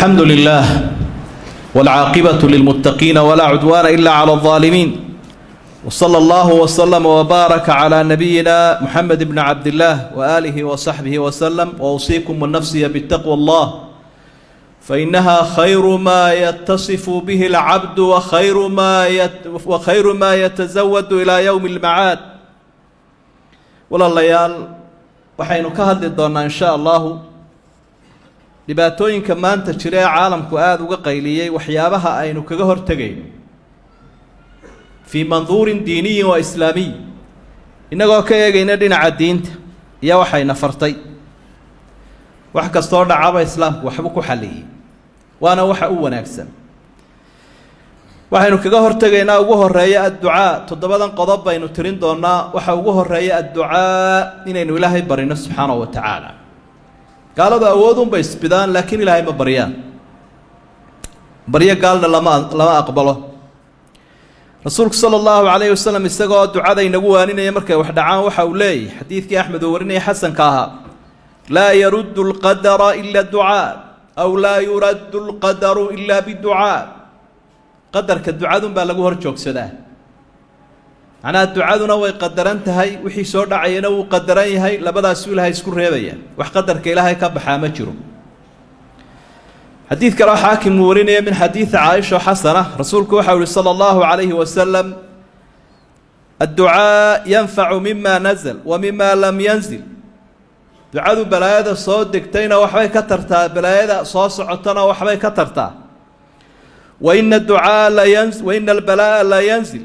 الحمد لله والعاقبة للمتقين ولا عدوان إلا على الظالمين، وصلى الله وسلم وبارك على نبينا محمد بن عبد الله وآله وصحبه وسلم. وأوصيكم ونفسي بتقوى الله، فإنها خير ما يتصف به العبد وخير ما يتزود إلى يوم المعاد. Walaalayaal, waxaynu ka hadli doonaa in sha Allahu dhibaatooyinka maanta jira ee caalamku aada uga qayliyey, waxyaabaha aynu kaga hortegayno fii manduurin diiniyin wa islaamiy, innagoo ka eegayna dhinaca diinta iyo waxayna fartay. Wax kastoo dhacaba islaamku waxbu ku xalliyey, waana waxa u wanaagsan. Waxaynu kaga hortegaynaa ugu horeeya adducaa. Toddobadan qodob baynu tirin doonaa. Waxa ugu horeeya adducaa, inaynu Ilaahay barino subxaanahu wa tacaala. Gaaladu awoodunbay isbidaan, laakiin Ilaahay ma baryaan. Baryo gaalna lama aqbalo. Rasuulku sala Allahu calayhi wasalam, isagoo ducada inagu waaninaya markay wax dhacaan, waxa uu leeyahy xadiidkii Axmed uu warinaya, xasanka ahaa: "Laa yaruddu alqadara ila ducaa", aw "Laa yuraddu alqadaru ila biducaa". Qadarka ducadun baa lagu hor joogsadaa. Macnaha, ducaduna way qadaran tahay, wixii soo dhacayana wuu qadaran yahay. Labadaasuu Ilaahay isku reebaya. Wax qadarka Ilaahay ka baxaa ma jiro. Xadiid kaleo Xaakim uu warinaya min xadiidi Caaisha xasana, rasuulku waxau yihi sala Allahu calayhi wasalam: "Adducaa yanfacu mima nazal wa mima lam yanzil." Ducadu balaayada soo degtayna waxbay ka tartaa, balaayada soo socotana waxbay ka tartaa. Waina ducaa la yan waina albalaa'a la yanzil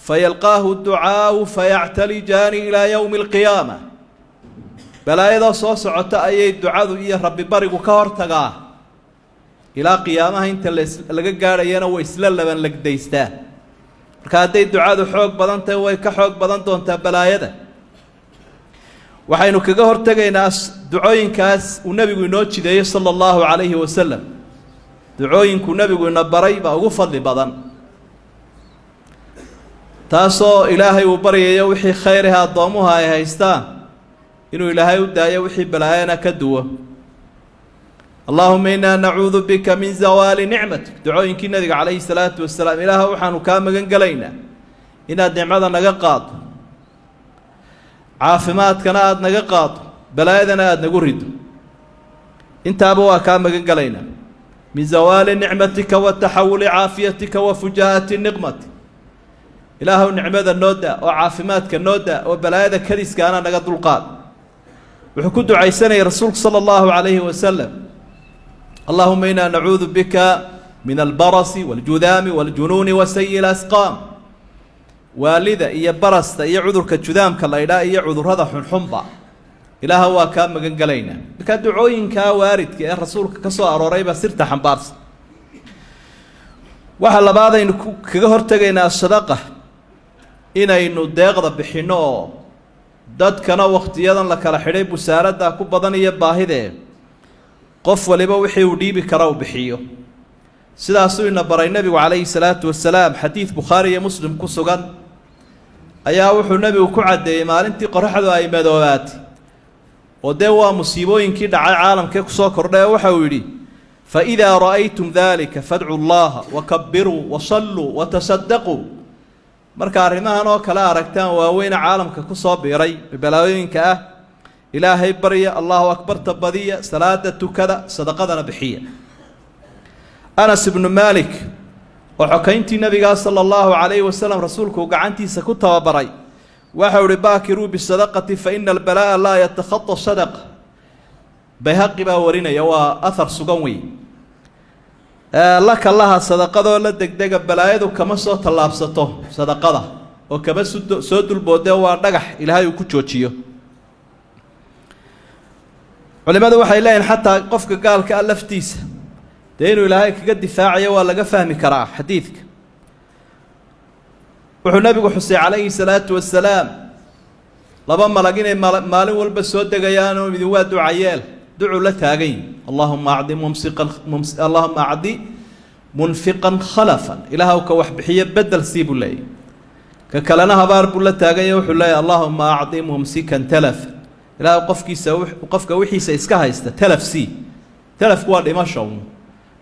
fayalqaahu ducaau fayactalijaani ilaa yowmi alqiyaama. Balaayadoo soo socota ayay ducadu iyo Rabbi barigu ka hortagaa, ilaa qiyaamaha inta laga gaadhayana way isla laban legdaystaa. Marka hadday ducadu xoog badan tahay, way ka xoog badan doontaa balaayada. Waxaynu kaga hortegaynaa ducooyinkaas uu nebigu inoo jideeyey sala Allahu calayhi wasalam. Ducooyinkuu nebigu ina baray baa ugu fadli badan, taasoo Ilaahay uu baryayo wixii khayr ah addoomuhu ay haystaan inuu Ilaahay u daayo, wixii balaayana ka duwo. "Allaahuma innaa nacuudu bika min zawaali nicmatik", ducooyinkii nabiga calayhi salaatu wasalaam. Ilaah, waxaanu kaa magan gelaynaa inaad nicmada naga qaado, caafimaadkana aada naga qaado, balaayadana aada nagu rido. Intaaba waa kaa magan gelaynaa. "Min zawaali nicmatika wa taxawuli caafiyatika wa fujaa'ati niqmatik". Ilaahow, nicmada noo daa oo caafimaadka noo daa oo balaayada kadiskaana naga dulqaad. Wuxuu ku ducaysanayay rasuulku sala Allahu calayhi wasalam: "Allahuma inaa nacuudu bika min albarasi waljudaami waljunuuni wa sayi lasqaam". Waalida iyo barasta iyo cudurka judaamka la ydhaa iyo cudurrada xunxunba, Ilaaha, waa kaa magan gelaynaa. Markaa ducooyinkaa waaridka ee rasuulka ka soo arooray baa sirta xambaarsan. Waxaa labaadaynu kaga hortegaynaa sadaqa, inaynu deeqda bixinno oo dadkana wakhtiyadan la kala xidhay busaaradda ku badan iyo baahidee, qof waliba wixii uu dhiibi kara uu bixiyo. Sidaasuu ina baray nebigu calayhi salaatu wasalaam. Xadiid Bukhaari iyo Muslim ku sugan ayaa wuxuu nebigu ku caddeeyey maalintii qoraxdu ay madoobaatay, oo dee waa musiibooyinkii dhacay caalamkee kusoo kordhay, oo waxa uu yidhi: "Faidaa ra'aytum dalika fadcuu Allaha wakabiruu wasalluu watasadaquu". Marka arrimahan oo kale aragtaan waaweyne caalamka ku soo biiray, balaayooyinka ah, Ilaahay barya, Allahu akbarta badiya, salaada tukada, sadaqadana bixiya. Anas ibnu Maalik, oo xokayntii nabigaa sala Allahu calayhi wasalam rasuulku gacantiisa ku tababaray, waxau uhi: "Baakiruu bisadaqati, fa ina albalaa'a laa yatakhata sadaqa". Bayhaqi baa warinaya, waa ahar sugan wey. La kalaha sadaqadoo la degdega, balaayadu kama soo tallaabsato sadaqada oo kama soo dulboodee, waa dhagax Ilaahay uu ku joojiyo. Culimmadu waxay leeyihin, xataa qofka gaalka ah laftiisa dee inuu Ilaahay kaga difaacayo waa laga fahmi karaa xadiidka. Wuxuu nabigu xusay calayhi salaatu wasalaam laba malag inay maalin walba soo degayaan, oo idin waa ducayeel, ducuu la taagan yihi: "Allahuma acdi mumsiqan, Allahuma acdi munfiqan khalafan", Ilaahw, ka wax bixiyo bedel sii, buu leeyahy. Ka kalena habaar buu la taaganya, wuxuu leeyahy: "Allahuma acdi mumsikan talafan", Ilaahw, qofkiisa, qofka wixiisa iska haysta, talaf sii. Telafku waa dhimasho un,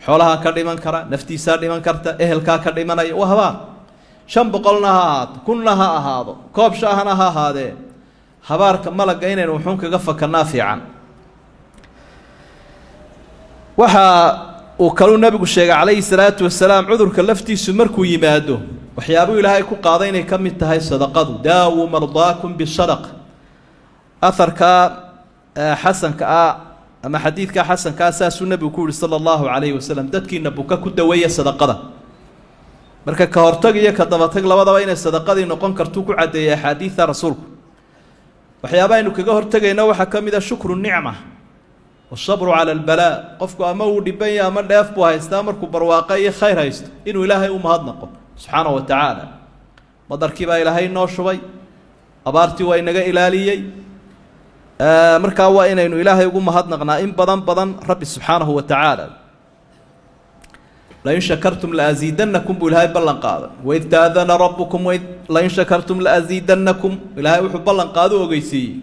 xoolahaa ka dhiman kara, naftiisaa dhiman karta, ehelkaa ka dhimanaya, waa habaar. 500na ha ahaato, 1000na ha ahaado, koob shaahna ha ahaadee, habaarka malagga inaynu wuxuun kaga fakannaa fiican. Waxa uu kaluu nabigu sheegay calayhi salaatu wasalaam, cudurka laftiisu markuu yimaado waxyaabuu Ilaahay ku qaaday inay ka mid tahay sadaqadu. Daawuu mardaakum bisadaqa. Aharkaa xasanka ah ama xadiidkaa xasankaa saasuu nebigu ku yihi sala allahu calayhi wasalam: dadkiina buka ku daweeya sadaqada. Marka ka hortag iyo ka dabatag labadaba inay sadaqadii noqon kartuu ku caddeeyay axaadiida rasuulku. Waxyaaba aynu kaga hortegayno waxaa ka mid a shukru nicma wasabru cala albalaa. Qofku ama uu dhiban yahay ama dheef buu haystaa, markuu barwaaqo iyo khayr haysto inuu Ilaahay u mahadnaqo subxaana wa tacaala. Madarkii baa Ilaahay noo shubay, abaartii waa inaga ilaaliyey, markaa waa inaynu Ilaahay ugu mahadnaqnaa in badan badan Rabbi subxaanahu wa tacaala. Lain shakartum laaziidanakum buu Ilaahay ballan qaaday. Waid taadana rabbukum lain shakartum laaziidanakum. Ilaahay wuxuu ballan qaado u ogeysiiyey: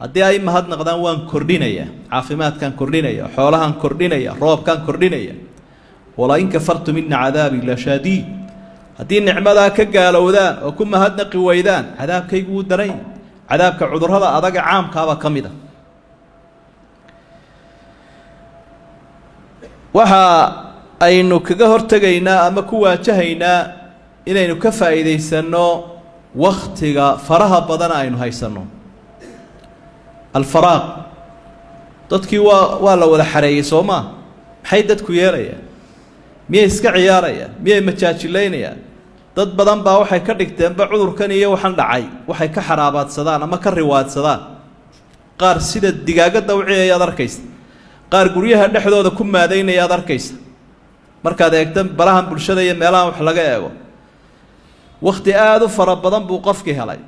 haddii ay mahadnaqdaan waan kordhinaya, caafimaadkaan kordhinaya, xoolahaan kordhinaya, roobkaan kordhinaya. Walain kafartum ina cadaabii la shadiid. Haddii nicmadaa ka gaalowdaan oo ku mahadnaqi weydaan, cadaabkaygu wuu daran. Cadaabka cudurrada adaga caamkaabaa ka mid a. Waxa aynu kaga hortegaynaa ama ku waajahaynaa inaynu ka faa'iidaysanno waktiga faraha badan aynu haysanno, alfaraaq. Dadkii waa la wada xareeyey, soo maa? Maxay dadku yeelayaan? Miyay iska ciyaarayaan? Miyay majaajilaynayaan? Dad badan baa waxay ka dhigteenba cudurkan iyo waxan dhacay waxay ka xaraabaadsadaan ama ka riwaadsadaan. Qaar sida digaagadda u ciyayaad arkaysa, qaar guryaha dhexdooda ku maadaynayaad arkaysa. Markaad eegta barahan bulshada iyo meelahan wax laga eego, wakhti aada u fara badan buu qofkii helay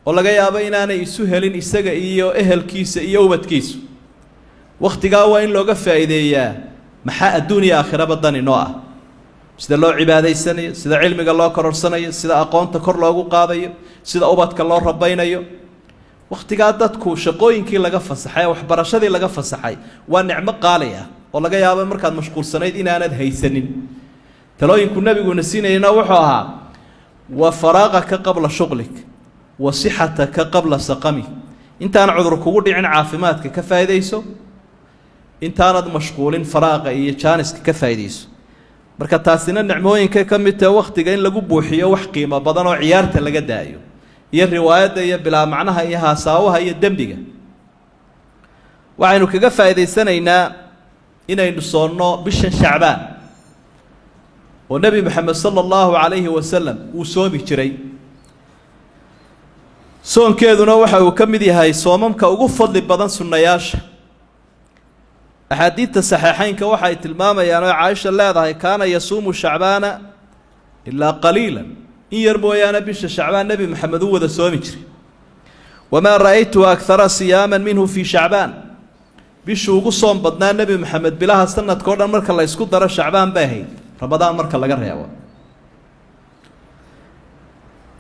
oo laga yaabo inaanay isu helin isaga iyo ehelkiisa iyo ubadkiisu. Wakhtigaa waa in looga faa'iideeyaa. Maxaa adduun iyo aakhiraba dan inoo ah? Sida loo cibaadaysanayo, sida cilmiga loo kororsanayo, sida aqoonta kor loogu qaadayo, sida ubadka loo rabaynayo. Wakhtigaa dadku shaqooyinkii laga fasaxay, waxbarashadii laga fasaxay, waa nicmo qaali ah oo laga yaabo markaad mashquulsanayd inaanad haysanin. Talooyinku nabiguna siinayna wuxuu ahaa: wa faraaqaka qabla shuqlik wa sixataka qabla saqamik. Intaan cudur kugu dhicin caafimaadka ka faa'iidayso, intaanad mashquulin faraaqa iyo jaaniska ka faa'iidayso. Marka taasina nicmooyinkay ka mid tahe, wakhtiga in lagu buuxiyo wax qiimo badan oo ciyaarta laga daayo iyo riwaayadda iyo bilaa macnaha iyo haasaawaha iyo dembiga. Waxaynu kaga faa'iidaysanaynaa inaynu soonno bishan Shacbaan oo Nebi Moxamed sala allahu calayhi wasalam uu soomi jiray. Soonkeeduna waxa uu ka mid yahay soomamka ugu fadli badan sunnayaasha. Axaadiidta saxiixeynka waxay tilmaamayaan oo Caaisha leedahay: kaana yasuumu shacbaana ilaa qaliila, in yar mooyaane bisha Shacbaan Nebi Maxamed u wada soomi jiray. Wamaa ra'aytu akara siyaaman minhu fii Shacbaan. Bishuu ugu soom badnaa Nebi Maxamed bilaha sanadka o dhan marka la ysku daro Shacbaan bay ahayd, Ramadaan marka laga reebo.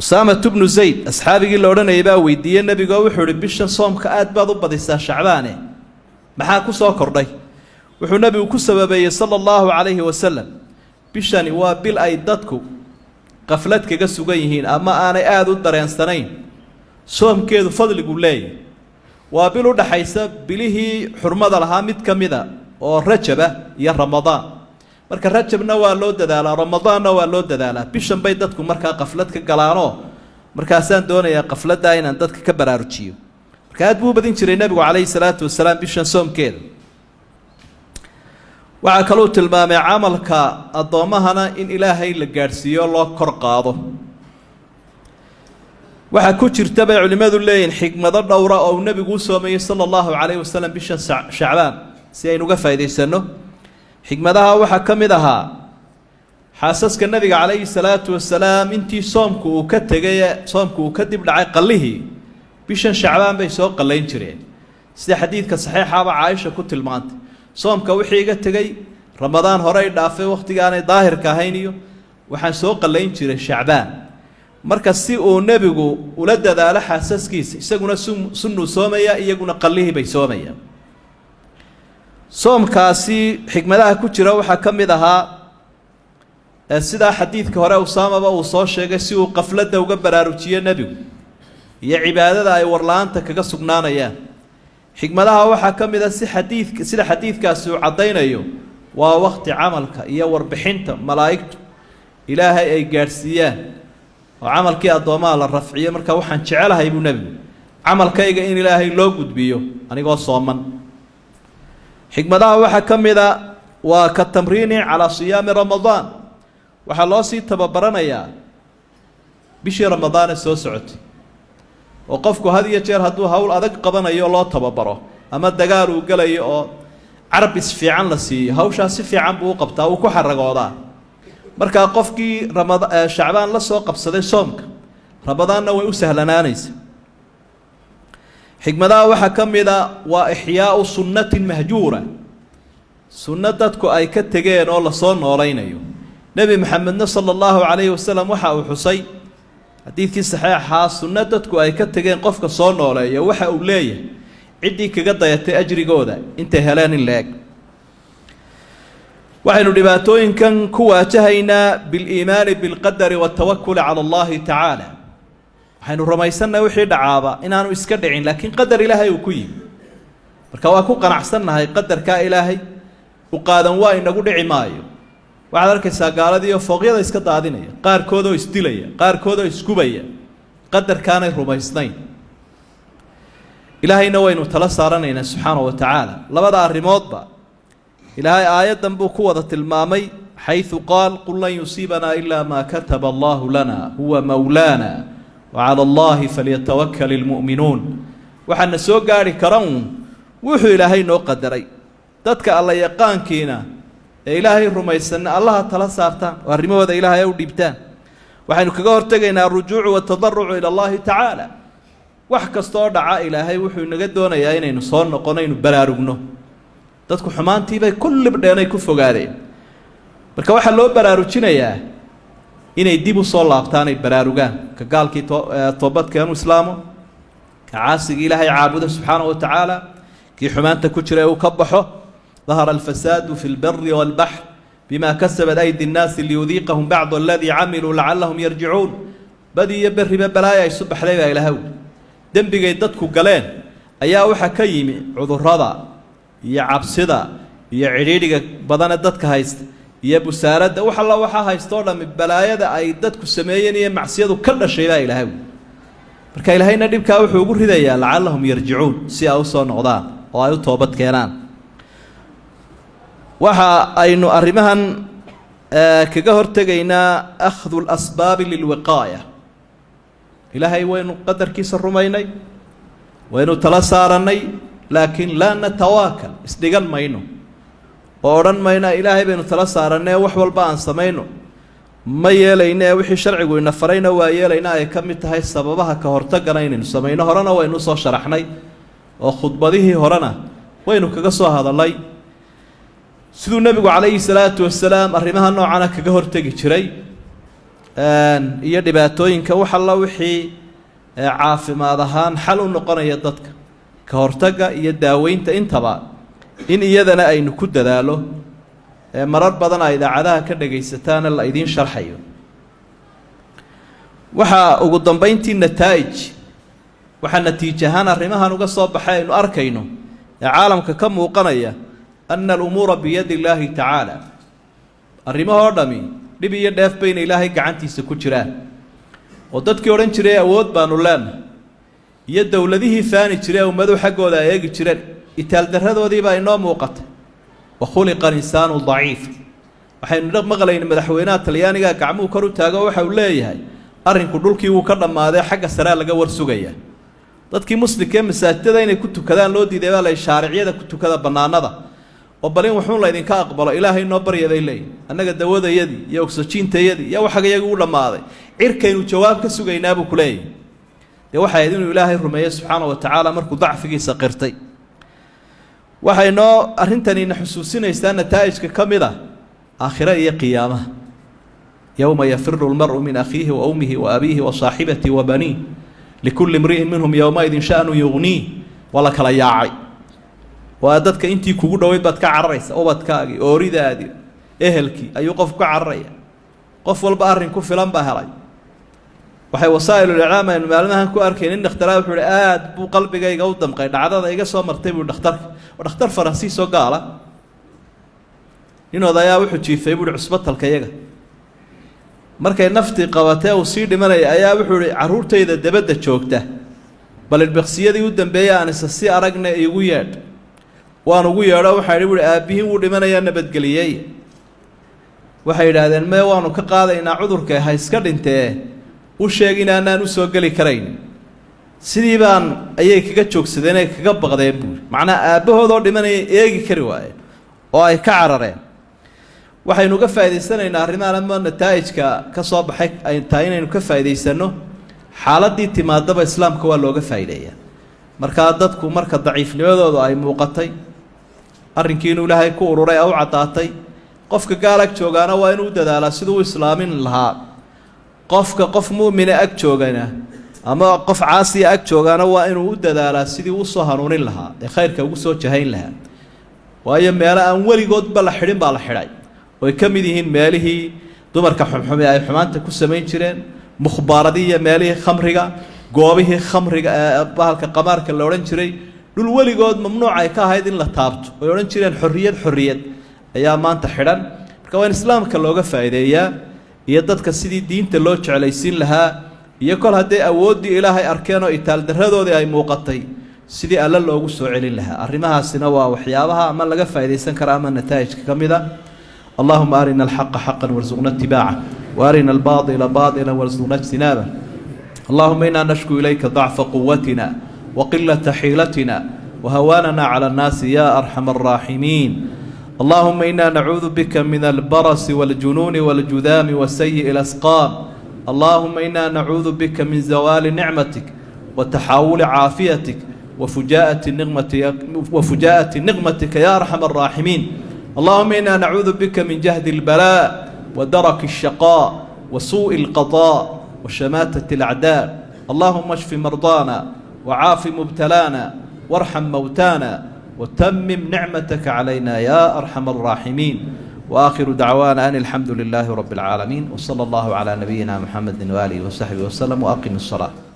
Usaamat bnu Zayd, asxaabigii la odhanayay, baa weydiiyey nebigo, wuxuu ihi: bishan soomka aad baad u badisaa Shacbaane, maxaa ku soo kordhay? Wuxuu nebigu ku sababeeyey sala allahu calayhi wasalam: bishani waa bil ay dadku qaflad kaga sugan yihiin ama aanay aada u dareensanayn soomkeedu fadligu leeyahy. Waa bil u dhaxaysa bilihii xurmada lahaa mid ka mida oo Rajaba iyo Ramadaan. Marka Rajabna waa loo dadaalaa, Ramadaanna waa loo dadaalaa. Bishan bay dadku markaa qaflad ka galaanoo, markaasaan doonayaa qafladdaa inaan dadka ka baraarujiyo. Marka aad buu u badin jiray nebigu calayhi salaatu wasalaam bishan soomkeeda. Waxaa kaluu tilmaamay camalka addoommahana in Ilaahay la gaadhsiiyo, loo kor qaado. Waxaa ku jirta bay culimmadu leeyihin xikmado dhowra oo uu nebigu u soomayey sala allahu calayhi wasalam bishan Shacbaan si aynu uga faa'iidaysanno. Xikmadaha waxaa ka mid ahaa xaasaska nebiga calayhi salaatu wasalaam intii soomku uu ka tegay ee soomku uu ka dib dhacay qallihii, bishan Shacbaan bay soo qallayn jireen, sida xadiidka saxiixaaba Caaisha ku tilmaantay: soomka wixii iga tegey Ramadaan horey dhaafay, wakhtigaanay daahirka ahayn, iyo waxaan soo qallayn jiray Shacbaan. Marka si uu nebigu ula dadaalo xaasaskiisa, isaguna sunnuu soomaya, iyaguna qallihii bay soomayaan. Soomkaasi xikmadaha ku jira waxaa ka mid ahaa, sidaa xadiidka hore Usaamaba uu soo sheegay, si uu qafladda uga baraarujiyo nebigu iyo cibaadada ay warla-aanta kaga sugnaanayaan. Xikmadaha waxaa ka mid a, si xadiidka, sida xadiidkaasi uu caddaynayo, waa wakti camalka iyo warbixinta malaa'igtu Ilaahay ay gaadhsiiyaan oo camalkii addoomaha la rafciyo. Marka waxaan jecelahay, buu nebigu, camalkayga in Ilaahay loo gudbiyo anigoo sooman. Xikmadaha waxaa ka mid a waa ka tamriini calaa siyaami Ramadaan. Waxaa loo sii tababaranayaa bishii Ramadaane soo socotay, oo qofku had iyo jeer hadduu hawl adag qabanayo loo tababaro ama dagaal uu gelayo oo carbis fiican la siiyo, hawshaas si fiican buu u qabtaa, uu ku xaragoodaa. Markaa qofkii ramada Shacbaan la soo qabsaday soomka, Ramadaanna way u sahlanaanaysa. Xikmadaha waxaa ka mid a waa ixyaau sunnatin mahjuura, sunno dadku ay ka tegeen oo lasoo noolaynayo. Nebi Maxamedna sala allahu calayhi wasalam waxa uu xusay xadiidkii saxeexaa, sunno dadku ay ka tegeen qofka soo nooleeyo waxa uu leeyahay ciddii kaga dayatay ajrigooda intay heleen in la-eg. Waxaynu dhibaatooyinkan ku waajahaynaa biliimaani bilqadari waltawakuli cala allahi tacaala. Waxaynu rumaysannahay wixii dhacaaba inaanu iska dhicin, laakiin qadar Ilaahay uu ku yimi. Marka waa ku qanacsannahay qadarkaa Ilaahay u qaadan waa inagu dhici maayo. Waxaad arkaysaa gaaladii oo fooqyada iska daadinaya, qaarkoodoo isdilaya, qaarkoodoo isgubaya, qadarkaanay rumaysnayn. Ilaahayna waynu tala saaranaynaa subxaana wa tacaala. Labada arrimoodba Ilaahay aayaddan buu ku wada tilmaamay, xaysu qaal: qul lan yusiibanaa ilaa maa kataba allahu lana huwa mawlaana wacala allahi falyatawakal ilmu'minuun. Waxaana soo gaarhi kara uun wuxuu Ilaahay noo qadaray. Dadka alla yaqaankiina ee Ilaahay rumaysanna Allaha tala saartaan oo arrimahooda Ilaahay u dhiibtaan. Waxaynu kaga hortegaynaa arujuucu watadarucu ila allahi tacaala. Wax kastaoo dhaca Ilaahay wuxuu inaga doonayaa inaynu soo noqono, aynu baraarugno. Dadku xumaantiibay ku libdheenay, ku fogaadeen. Marka waxaa loo baraarujinayaa inay dib u soo laabtaan, ay baraarugaan. Ka gaalkii toobadkeenu islaamo, ka caasigii Ilaahay caabudo subxaana wa tacaala, kii xumaanta ku jira ee uu ka baxo. Dahara alfasaadu fi lbari walbaxr bima kasabat aydi nnaasi liyudiiqahum bacd aladii camiluu lacalahum yarjicuun. Badi iyo berriba balaaya isu baxday baa Ilahaw. Dembigay dadku galeen ayaa waxaa ka yimi cudurrada iyo cabsida iyo cidhiidhiga badane dadka haysta iyo busaaradda. Wax alla waxaa haysta oo dhammi balaayada ay dadku sameeyeen iyo macsiyadu ka dhashay baa Ilahaw. Marka Ilaahayna dhibkaa wuxuu ugu ridayaa lacallahum yarjicuun, si ay usoo noqdaan oo ay u toobad keenaan. Waxa aynu arrimahan kaga hortegaynaa akhdu lasbaabi lilwiqaaya. Ilaahay waynu qadarkiisa rumaynay, waynu tala saarannay, laakiin laa natawaakal, isdhigan mayno oo odhan mayna Ilaahay baynu tala saarannay, wax walba aan samayno ma yeelayno. Ee wixii sharcigu ina farayna waa yeelayna, ay ka mid tahay sababaha ka hortagana inaynu samayno. Horena waynu soo sharaxnay oo khudbadihii horena waynu kaga soo hadalnay siduu nebigu calayhi salaatu wasalaam arrimaha noocana kaga hortegi jiray iyo dhibaatooyinka. Wax alla wixii caafimaad ahaan xal u noqonaya dadka ka hortagga iyo daaweynta intaba in iyadana aynu ku dadaalo, marar badan a idaacadaha ka dhegaysataana la idiin sharxayo. Waxaa ugu dambeyntii nataa'ij, waxaa natiij ahaan arrimahan uga soo baxay aynu arkayno ee caalamka ka muuqanaya, ana alumuura biyadi illaahi tacaala. Arrimahoo dhami, dhib iyo dheef bayna Ilaahay gacantiisa ku jiraan, oo dadkii odhan jiray awood baanu leenahay iyo dowladihii faani jiray ummadu xaggooda ay eegi jireen, itaaldarradoodii baa inoo muuqatay. Wa khuliqa alinsaanu daciif. Waxaynu maqlayna madaxweynaha Talyaaniga gacmuhu kor u taago, waxa uu leeyahay arrinku dhulkii wuu ka dhammaaday, xagga sarea laga war sugayaa. Dadkii muslimka ee masaajidada inay ku tukadaan loo diiday baa la shaaricyada ku tukada, bannaanada, oo bal in wuxuun laydinka aqbalo Ilaahay noo barya bay leeyihin. Annaga dawadayadii iyo ogsajiintayadii iyo waxaga iyagu u dhammaaday, cirkaynu jawaab ka sugaynaa buu ku leeyahay. Dee waxay ahayd inuu Ilaahay rumeeyo subxaana wa tacaala markuu dacfigiisa qirtay. Waxay noo arrintanina xusuusinaysaa nataa'ijka ka mid a aakhire iyo qiyaamaha: yowma yafiru lmar'u min akhiihi wa ummihi wa abiihi wa saaxibatihi wa baniih, likulli imri'in minhum yowmaidin sha'nu yugniih. Waa la kala yaacay. Waa dadka intii kugu dhoweyd baad ka cararaysa, ubadkaagii, ooridaadii, ehelkii ayuu qofku ka cararaya. Qof walba arrin ku filan baa helay. Waxay wasaa'ilul-iclaam aynu maalmahan ku arkayn in dhakhtaraa wuxuu uhi aada buu qalbigayga u damqay dhacdada iga soo martay buu dhakhtarka. Waa dhakhtar Faransiis oo gaala. Nin odayaa wuxuu jiifay buuhi cusbatalka iyaga. Markay naftii qabatee uu sii dhimanaya ayaa wuxuu ihi carruurtayda debadda joogta, bal ilbiqsiyadii u dambeeyey aan isa si aragna iigu yeedh. Waan ugu yeedho, waxaa idhi buuhi aabbihiin wuu dhimanayaa, nabadgeliyey. Waxay yidhaahdeen mee, waanu ka qaadaynaa cudurka, ha iska dhintee, u sheeg inaanaan usoo geli karayn. Sidii baan ayay kaga joogsadeen ay kaga baqdeen buuri. Macnaa aabbahoodoo dhimanaya eegi kari waayeen oo ay ka carareen. Waxaynu ka faa'idaysanaynaa arrimahan ama nataa'ijka ka soo baxay ay tahay inaynu ka faa'idaysano. Xaaladdii timaadaba islaamka waa looga faa'iideeyaa. Markaa dadku marka daciifnimadoodu ay muuqatay, arrinkii inuu Ilaahay ku ururay a u caddaatay, qofka gaal ag joogaana waa inuu dadaalaa siduu u islaamin lahaa. Qofka qof mu'mina ag joogana ama qof caasiya ag joogaana waa inuu u dadaalaa sidii usoo hanuunin lahaa ee khayrka ugu soo jahayn lahaa. Waayo meelo aan weligoodba la xidhin baa la xidhay, oy ka mid yihiin meelihii dumarka xumxumi ay xumaanta ku samayn jireen, mukhbaaradii iyo meelihii khamriga, goobihii khamriga ee bahalka qamaarka la odhan jiray. Dhul weligood mamnuuc ay ka ahayd in la taabto oy odhan jireen xorriyad xorriyad ayaa maanta xidhan. Marka waa in islaamka looga faa'iideeyaa iyo dadka sidii diinta loo jeclaysiin lahaa, iyo kol hadday awooddii Ilaahay arkeen oo itaaldarradoodii ay muuqatay, sidii alle loogu soo celin lahaa. Arrimahaasina waa waxyaabaha ama laga faa'iidaysan kara ama nataa'ijka ka mid a. اللهم أرنا الحق حقا وارزقنا اتباعه، وأرنا الباطل باطلا وارزقنا اجتنابه. اللهم إنا نشكو إليك ضعف قوتنا وقلة حيلتنا وهواننا على الناس يا أرحم الراحمين. اللهم إنا نعوذ بك من البرص والجنون والجذام وسيء الأسقام. اللهم إنا نعوذ بك من زوال نعمتك وتحاول عافيتك وفجاءة نقمتك يا أرحم الراحمين. اللهم إنا نعوذ بك من جهد البلاء ودرك الشقاء وسوء القضاء وشماتة الأعداء. اللهم اشف مرضانا وعاف مبتلانا وارحم موتانا وتمم نعمتك علينا يا أرحم الراحمين. وآخر دعوانا أن الحمد لله رب العالمين، وصلى الله على نبينا محمد وآله وصحبه وسلم، وأقم الصلاة.